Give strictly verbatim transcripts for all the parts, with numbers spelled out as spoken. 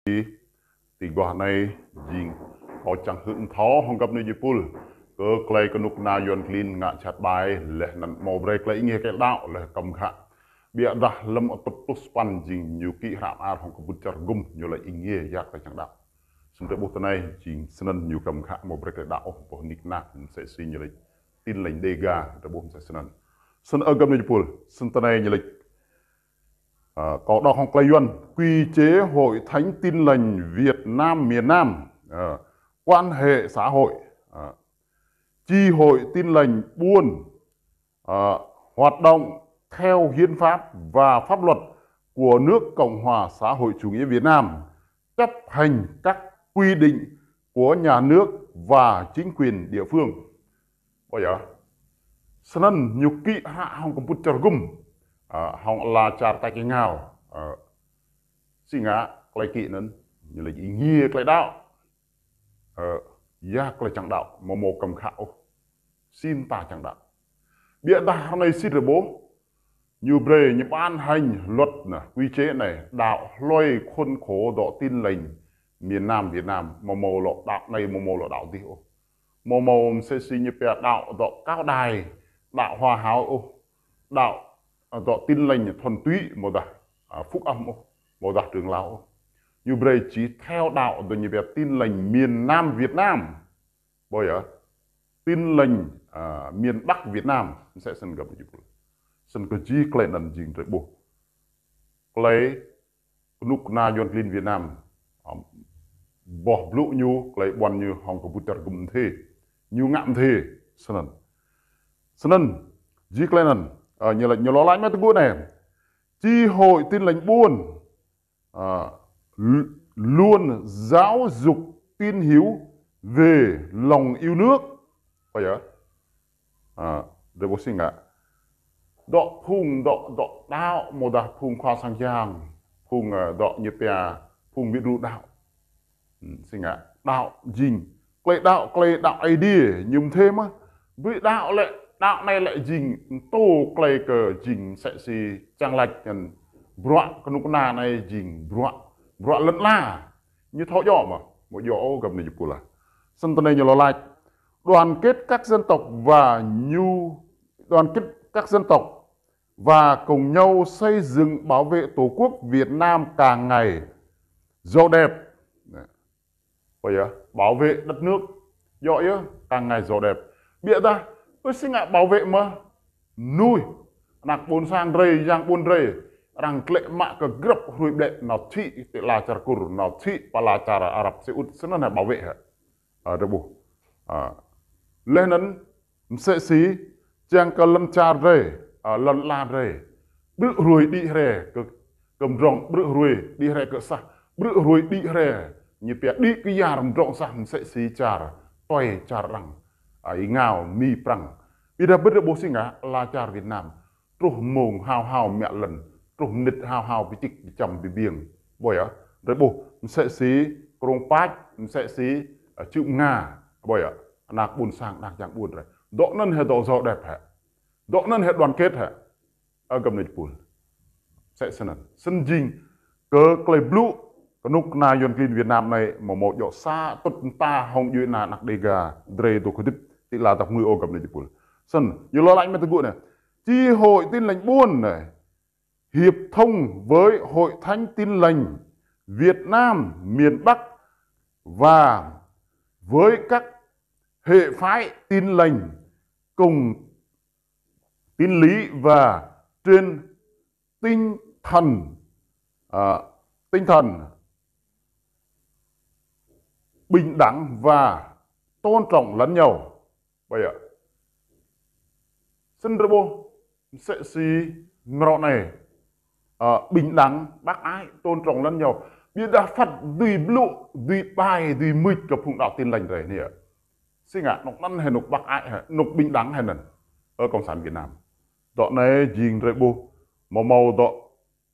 Ti aguah anei jing kâo čiăng hưn thâo hŏng găp ni jih pul kơ klei knŭk kna Yuăn klin ngă jhat ƀai leh anăn amâo brei klei êngiê klei đăo leh kăm khă. Ƀiădah hlăm atŭt pluh sa păn jing ñu kĭ hră mơar hŏng kbŭt čar gŭm ñu lač êngiê ya klei čiăng đăo. Snăn drei ƀuh ti anei jing snăn ñu kăm khă amâo brei klei đăo ôh, boh nik nak msĕ si ñu lač Tin Lành Đêga, drei ƀuh msĕ snăn. Snăn ơ găp ni jih pul, snăn ti anei ñu lač, à, kâo đŏk hŏng klei Yuăn, quy chế Hội Thánh Tin Lành Việt Nam miền Nam, à, quan hệ xã hội, à, chi hội Tin Lành Buôn, à, hoạt động theo hiến pháp và pháp luật của nước Cộng hòa Xã hội Chủ nghĩa Việt Nam, chấp hành các quy định của nhà nước và chính quyền địa phương. Ƀuh yơh. Snăn ñu kĭ hră hŏng kbŭt čar gŭm, à, hŏng ala čar tač êngao, à, si ngă klei kĭ anăn, ñu lač êngiê klei đăo. Ơ, ya klei čiăng đăo, amâo mâo kăm khă ôh. Si mta čiăng đăo. Ƀiădah ară anei sĭt drei ƀuh, ñu brei ñu ban hành luật anăn, quy chế anei, đăo hlue khuôn khổ dŏ Tin Lành miền Nam Việt Nam, amâo mâo lŏ đăo anei, amâo mâo lŏ đăo dih ôh. Amâo mâo msĕ si ñu pia đăo dŏ Cao Đài, đăo Hòa Hảo ôh, đăo, à, dŏ Tin Lành thuần túy amâodah, à, Phúc Âm ôh, amâodah Trưởng Lão ôh. Ñu brei chỉ theo đăo dŏ ñu pia Tin Lành miền Nam Việt Nam. Ƀuh yơh, Tin Lành, à, miền Bắc Việt Nam, msĕ snăn găp ni jih pul. Snăn kơ jih klei anăn jing drei ƀuh klei knŭk kna Yuăn klin Việt Nam, à, boh blŭ ñu, klei ƀuăn ñu hŏng kbŭt čar gŭm mdê, ñu ngă mdê, snăn. Snăn, jih klei anăn, à, ñu lač, ñu lŏ lač mă ti gŭ anei. Chi hội Tin Lành Buôn, à, lu-, luôn giáo dục tín hữu về lòng yêu nước. Ƀuh yơh. À, drei ƀuh si ngă. Dŏ phung, dŏ, dŏ đăo, amâodah phung khua sang yang, phung, à, dŏ ñu pia, phung bi đru đăo. Hmm, si ngă, đăo jing. Klei đăo, klei đăo Aê Diê, ñu mdê mơh. Bi đăo lĕ, đăo anei lĕ jing, mtô klei kơ jing msĕ si čiăng lač anăn bruă knŭk kna anei jing bruă, bruă lăn ala. Ñu thâo djŏ mơh, amâo djŏ ôh găp ni jih pul ah. Snăn ti anei ñu lŏ lač, đoàn kết các dân tộc và nhu, đoàn kết các dân tộc và cùng nhau xây dựng bảo vệ Tổ quốc Việt Nam càng ngày giàu đẹp. Ƀuh yơh, bảo vệ đất nước, djŏ yơh, càng ngày giàu đẹp. Ƀiădah, ơ si ngă bảo vệ mơh, mnuih, anak ƀuôn sang drei, yang ƀuôn drei, arăng tlĕ mă kơ grăp hruê ƀlĕ nao čhĭ ti ala čar Kur, nao čhĭ pala čar Arab Saudi, snăn hĕ bảo vệ hĕ. À, drei ƀuh. À, leh anăn, msĕ si, čiăng kơ lăn čar drei, à, lăn ala drei. Ƀrư̆ hruê đĭ hriê kơ, kơ mdrŏng, ƀrư̆ hruê đĭ hriê kơ sah, ƀrư̆ hruê đĭ hriê, ñu pia đĭ kyar mdrŏng sah msĕ si čar, tue čar arăng, à, êngao, Mi, Prăng. Ƀiădah ƀiădah ƀuh si ngă, ala čar Việt Nam. Truh mmông hao hao mă lăn, truh mnĭt hao hao bi čĭk bi čăm bi biêng. Ƀuh yơh, drei ƀuh, msĕ si, Krông Pač, msĕ si, à, Čư̆ Mnga. Ƀuh yơh, anak ƀuôn sang, anak yang ƀuôn drei. Dŏ anăn hĕ dŏ giàu đẹp hĕ. Dŏ anăn hĕ đoàn kết hĕ. Ơ găp ni jih pul. Msĕ snăn. Snăn jing kơ klei blŭ knŭk kna Yuăn klin Việt Nam anei amâo mâo djŏ sa tŭt mta hŏng djuê ana anak Đêga drei dôk hdĭp ti ala dap kngư ôh găp ni jih pul. Snăn, ñu lŏ lač mă ti gŭ anei. Chi hội Tin Lành Buôn anei hiệp thông với Hội Thánh Tin Lành Việt Nam miền Bắc và với các hệ phái Tin Lành cùng tín lý và trên tinh thần, à, tinh thần bình đẳng và tôn trọng lẫn nhau. Ƀuh yơh. Snăn drei ƀuh, msĕ si mrâo anei, à, bình đẳng, bác ái, tôn trọng lẫn nhau. Ƀiădah phăt dưi blŭ, dưi ƀai, dưi mưč kơ phung đăo Tin Lành drei anei. Si ngă, anôk anăn hĕ anôk bác ái hĕ, anôk bình đẳng hĕ anăn. Ơ Cộng sản Việt Nam. Dŏ anei jing drei ƀuh, amâo mâo dŏ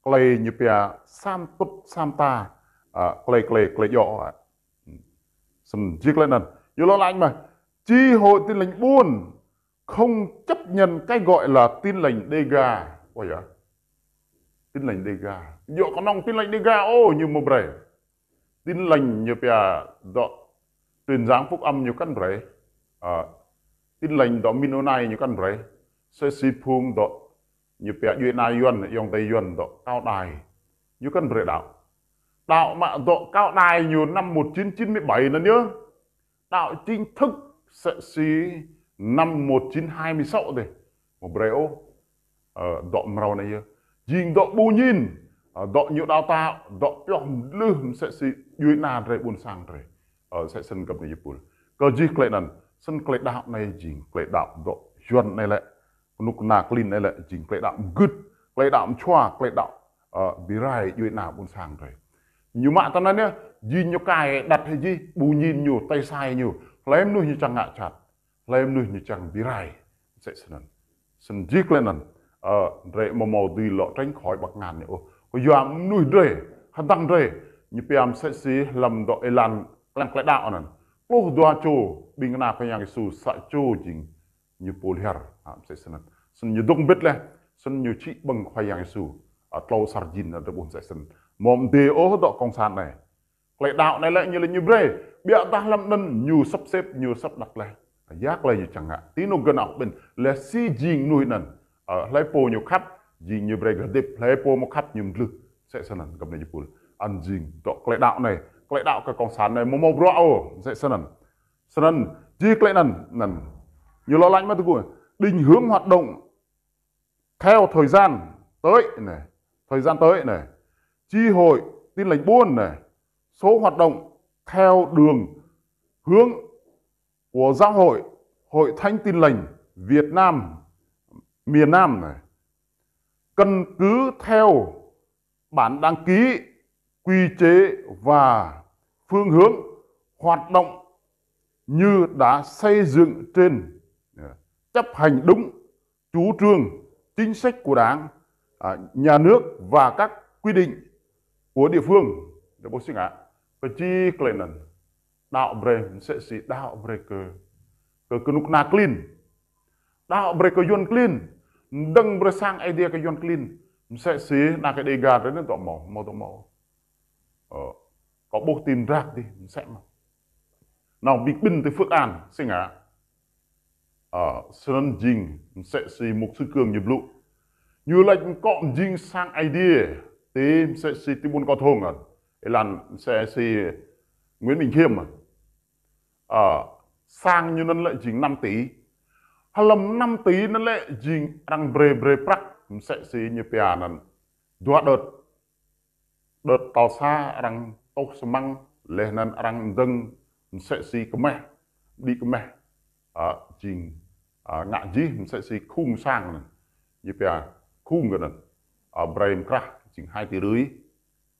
klei ñu pia sa tŭt sa mta, à, klei, klei, klei djŏ, à. Snăn jih klei anăn. Ñu lŏ lač mă, chi hội Tin Lành Buôn không chấp nhận cái gọi là Tin Lành Đêga. Ƀuh yơh. Tin Lành Đêga. Djŏ knŏng Tin Lành Đêga, ô, ñu amâo brei. Tin Lành ñu pia dŏ truyền giảng phúc âm ñu kăn brei. Ơ, Tin Lành dŏ Mennonite ñu kăn brei. Msĕ si phung dŏ ñu pia djuê ana Yuăn, ayŏng adei Yuăn dŏ Cao Đài ñu kăn brei đăo. Đăo mă dŏ Cao Đài ñu năm một chín chín mươi bảy anăn yơh. Đăo chính thức msĕ si năm một chín hai mươi sáu dih. Amâo brei ôh. Ơ, dŏ mrâo anei yơh. Jing dŏ ƀu ñin. Ơ, dŏ ñu đào tạo, dŏ pioh mlih msĕ si djuê ana drei ƀuôn sang drei. Ơ, msĕ snăn găp anei jih pul. Kơ jih klei anăn, snăn klei đăo anei jing klei đăo dŏ Yuăn anei lĕ. Knŭk kna klin anei lĕ, jing klei đăo mgưt, klei đăo mjhua, klei đăo, ơ, bi rai djuê ana ƀuôn sang drei. Ñu mă tinăn yơh, jing ñu cài đặt hĕ jih, ƀu ñin ñu, tay sai ñu, hlei mnuih ñu čiăng ngă jhat, hlei mnuih ñu čiăng bi rai, msĕ snăn. Snăn jih klei anăn, ơ, drei amâo mâo dưi lŏ tránh khỏi băk ngăn ñu ôh. Kyua mnuih drei, hdăng drei, ñu pia msĕ si hlăm dŏ êlan klang klei đăo anăn. Pluh dua čô, ƀĭng kna Khua Yang Yêsu sa čô jing ñu pô lhiăr, a, msĕ snăn. Snăn ñu dôk mbĭt leh, snăn ñu čhĭ ƀơ̆ng Khua Yang Yêsu, a, tlâo asăr jĭn anăn drei ƀuh msĕ snăn. Amâo mdê ôh dŏ cộng sản anei. Klei đăo anei lĕ ñu lĕ ñu brei, ƀiădah hlăm anăn ñu sắp xếp, ñu sắp đặt leh. Ya klei ñu čiăng ngă. Ti anôk gơ̆ nao ƀĭn, leh si jing mnuih anăn. Ơ, hlei pô ñu khăp, jing ñu brei gơ̆ hdĭp, hlei pô amâo khăp ñu mdlưh. Msĕ snăn, găp anei jih pul. Anăn jing, dŏ klei đăo anei, klei đăo kơ cộng sản anei, amâo mâo bruă ôh, msĕ snăn. Snăn, jih klei anăn, anăn. Ñu lŏ lač mă tơgŭ, định hướng hoạt động theo thời gian tới này, thời gian tới này, chi hội Tin Lành Buôn này, số hoạt động theo đường hướng của giáo hội, Hội Thánh Tin Lành Việt Nam, miền Nam này, căn cứ theo bản đăng ký, quy chế và phương hướng hoạt động như đã xây dựng trên, chấp hành đúng chủ trương, chính sách của Đảng, à, nhà nước và các quy định của địa phương. Drei ƀuh si ngă, kơ jih klei anăn. Đăo brei, msĕ si đăo brei kơ, kơ, kơ knŭk kna klin. Đăo brei kơ Yuăn klin. Mdơ̆ng brei sang Aê Diê kơ Yuăn klin. Msĕ si anak Đêga drei anăn dŏ mâo, mâo dŏ mâo. Ơ, kâo ƀuh ti Mdrak dih, msĕ mơh. Nao bi kƀĭn ti Phước An, si ngă. Ơ, snăn jing, msĕ si mục sư Cương ñu blŭ. Ñu lač mkŏ mjing sang Aê Diê, ti msĕ si ti ƀuôn Cao Thắng anăn. Êlan msĕ si Nguyễn Bỉnh Khiêm anăn. Ơ, sang ñu anăn lĕ jing năm tỷ. Hlăm năm tỷ anăn lĕ jing arăng brei brei prăk msĕ si ñu pia anăn. Dua đợt. Đợt tal sa arăng tuh smăng, leh anăn arăng mdơ̆ng msĕ si kmeh, đĭ kmeh. Ơ, jing, ơ, ngă jih msĕ si khung sang anăn. Ñu pia khung kơ anăn. Ơ, brei mkrah jing hai tỷ rưỡi.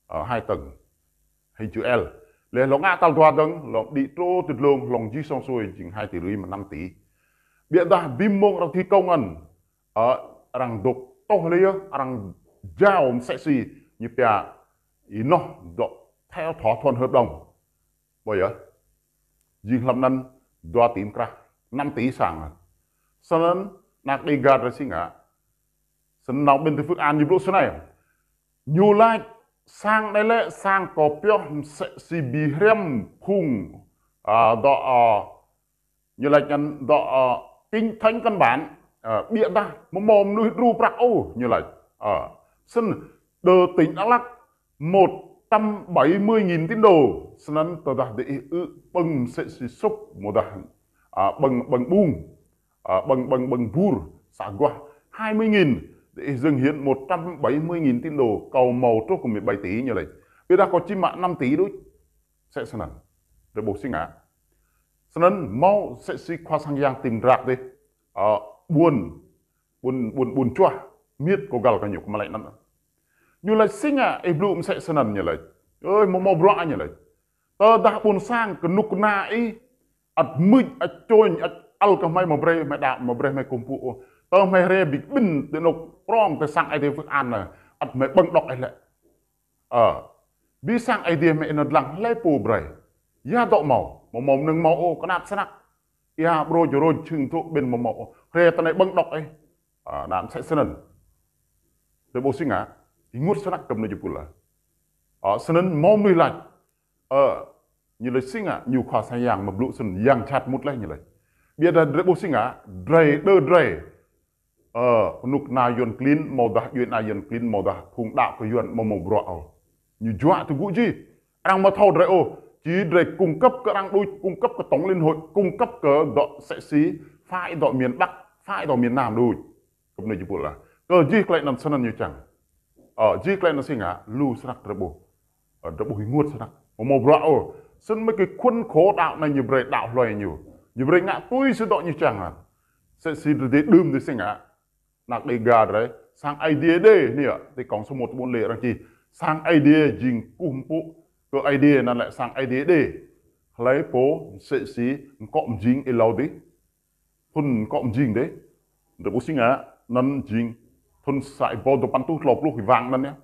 Ơ, hai tầng. Hĕ Joel. Leh lŏ ngă tal dua dơ̆ng, lŏ đĭ truh ti dlông, hlŏng jih sŏng sui, jing hai tỷ rưỡi mă năm tỷ. Ƀiădah bi mmông arăng thi công anăn, ơ, arăng dôk tuh leh yơh, arăng jao msĕ si, ñu pia, ênoh dŏ theo thỏa thuận hợp đồng. Ƀuh yơh. Jing hlăm anăn dua tỷ mkrah, năm tỷ sang anăn. Snăn, anak Đêga drei si ngă. Snăn nao ƀĭn ti Phước An ñu blŭ snei. Ñu lač sang anei lĕ sang kâo pioh msĕ si bi hriăm phung, a, dŏ, a, ñu lač anăn dŏ, a, kinh thánh căn bản, a, ƀiădah amâo mâo mnuih đru prăk ôh, ñu lač. A, snăn đơ tỉnh Đắk Lắk một trăm bảy mươi nghìn tín đồ, snăn tơdah diih ư ƀơ̆ng msĕ si sŭk, amâodah, a, ƀơ̆ng, ƀơ̆ng ƀung, a, ƀơ̆ng, ƀơ̆ng, ƀơ̆ng bur, sa aguah hai mươi nghìn, diih dâng hiến một trăm bảy mươi nghìn tín đồ, kâo mâo truh kơ mười bảy tỷ ñu lač. Ƀiădah kâo čiăng mă năm tỷ đuč. Msĕ snăn. Drei ƀuh si ngă. Snăn mâo msĕ si khua sang yang ti Mdrak dih. Ơ, ƀuôn, ƀuôn, ƀuôn, ƀuôn Čuah, miêt kâo găl kơ ñu kmă lač anăn. Ñu lač si ngă, ih blŭ msĕ snăn ñu lač. Ơi, amâo mâo bruă ñu lač. Tơdah ƀuôn sang knŭk kna ih, ăt mưč, ăt čôñ, ăt ăl kơ hmei amâo brei, hmei đăo, amâo brei hmei kkuh mpŭ ôh. Tơ hmei hriê bi kƀĭn ti anôk prŏng ti sang Aê Diê Phước An anăn, ăt hmei ƀơ̆ng đŏk ih lĕ. Ơ, bi sang Aê Diê hmei anăn dlăng hlei pô brei. Ya dŏ mâo, amâo mâo mnơ̆ng mâo ôh, knap snăk. Êa ƀrôč rôč čhưng tŭ ƀĭn amâo mâo ôh. Hriê ti anei ƀơ̆ng đŏk ih. Ơ, anăn msĕ snăn. Drei ƀuh si ngă, ênguôt snăk găp anei jih pul. Ơ, snăn mâo mnuih lač. Ơ, ñu lač si ngă, ñu khua sang yang mă blŭ snăn yang jhat mŭt leh ñu lač. Ƀiădah drei ƀuh si ngă, drei đơ drei. Ơ, knŭk kna Yuăn klin, amâodah djuê ana Yuăn klin, amâodah phung đăo kơ Yuăn amâo mâo bruă ôh. Ñu juă ti gŭ jih. Arăng amâo thâo drei ôh, či drei cung cấp kơ arăng đuč, cung cấp kơ Tổng Liên Hội, cung cấp kơ dŏ msĕ si, phải dŏ miền Bắc, phải dŏ miền Nam đuč. Kơ mnuih jih pul lah. Kơ jih klei anăn snăn ñu čiăng. Ơ, jih klei anăn si ngă, lu snăk drei ƀuh. Ơ, drei ƀuh ênguôt snăk. Amâo mâo bruă ôh. Snăn mơh kơ khuôn khổ đăo anei ñu brei đăo hluê ñu. Ñu brei ngă tui si dŏ ñu čiăng anăn. Msĕ si drei dưi đưm dưi si ngă. Anak Đêga drei, sang Aê Diê Đê, anei, ti kông số một ƀuôn lê arăng čih. Sang Aê Diê jing kkuh mpŭ kơ Aê Diê anăn lĕ sang Aê Diê Đê. Hlei pô, msĕ si, mkŏ mjing êlâo dih. Thŭn mkŏ mjing dih. Drei ƀuh si ngă, anăn jing thŭn sa êbâo dua păn êtuh tlâo pluh êwang anăn yơh.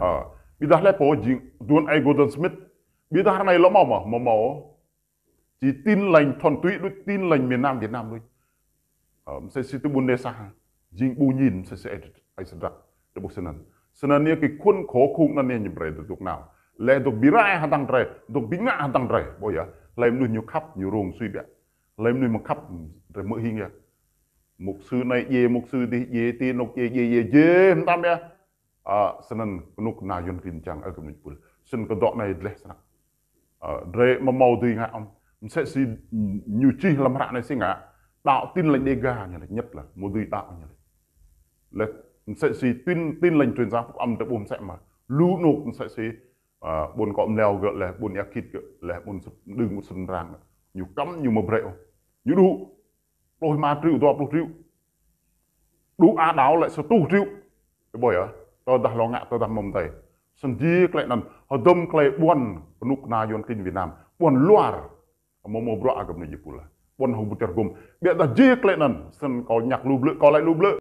Ơ, ƀiădah hlei pô jing aduôn aê Gordon Smith. Ƀiădah ară anei lŏ mâo mơh, mâo mâo. Či Tin Lành thuần túy đuč, Tin Lành miền Nam Việt Nam đuč. Ơ, msĕ si ti ƀuôn Đê Sa, jing ƀu ñin msĕ si ai, ai sdrak. Drei ƀuh snăn. Snăn yơh kơ khuôn khổ khung anăn yơh ñu brei dôk nao. Leh dôk bi rai hdơ̆ng drei, dôk bi ngă hdơ̆ng drei. Ƀuh yơh, hlei mnuih ñu khăp, ñu rông sui biă. Hlei mnuih amâo khăp, drei hmư̆ hing yơh. Mục sư anei djiê, mục sư dih djiê, ti anôk djiê, djiê, djiê, djiê, mtam yơh. Ơ, snăn knŭk kna Yuăn klin čiăng, ơ, kơ mnuih pul. Snăn kơ dŏ anei dleh snăk. Ơ, drei amâo mâo dưi ngă ôh. Msĕ si ñu čih hlăm hră anei si ngă. Đăo Tin Lành Đêga ñu lač, nhất là, amâo dưi đăo ñu lač. Leh, msĕ si Tin, Tin Lành truyền giáo phúc âm drei ƀuh msĕ mơh. Lu anôk msĕ si, ơ, ƀuôn Kŏ Mleo gơ̆ leh, ƀuôn Êa Khĭt gơ̆ leh, ƀuôn Sŭp-, Đưm, ƀuôn Sŭn Rang. Ñu kăm ñu amâo brei ôh. Ñu đŭ. Pluh êma triệu, dua pluh triệu. Đŭ ăt đăo lĕ sa êtuh triệu. Ƀuh yơh, tơdah lŏ ngă, tơdah mâo mdei. Snăn jih klei anăn, hdơ̆ng klei ƀuăn, knŭk kna Yuăn klin Việt Nam. Ƀuăn luar. Amâo mâo bruă kơ mnuih jih pul lah. Ƀuăn hŏng ƀuôn čar gŭm. Ƀiădah jih klei anăn, snăn kâo ñăk lu blư̆, kâo lač lu blư̆.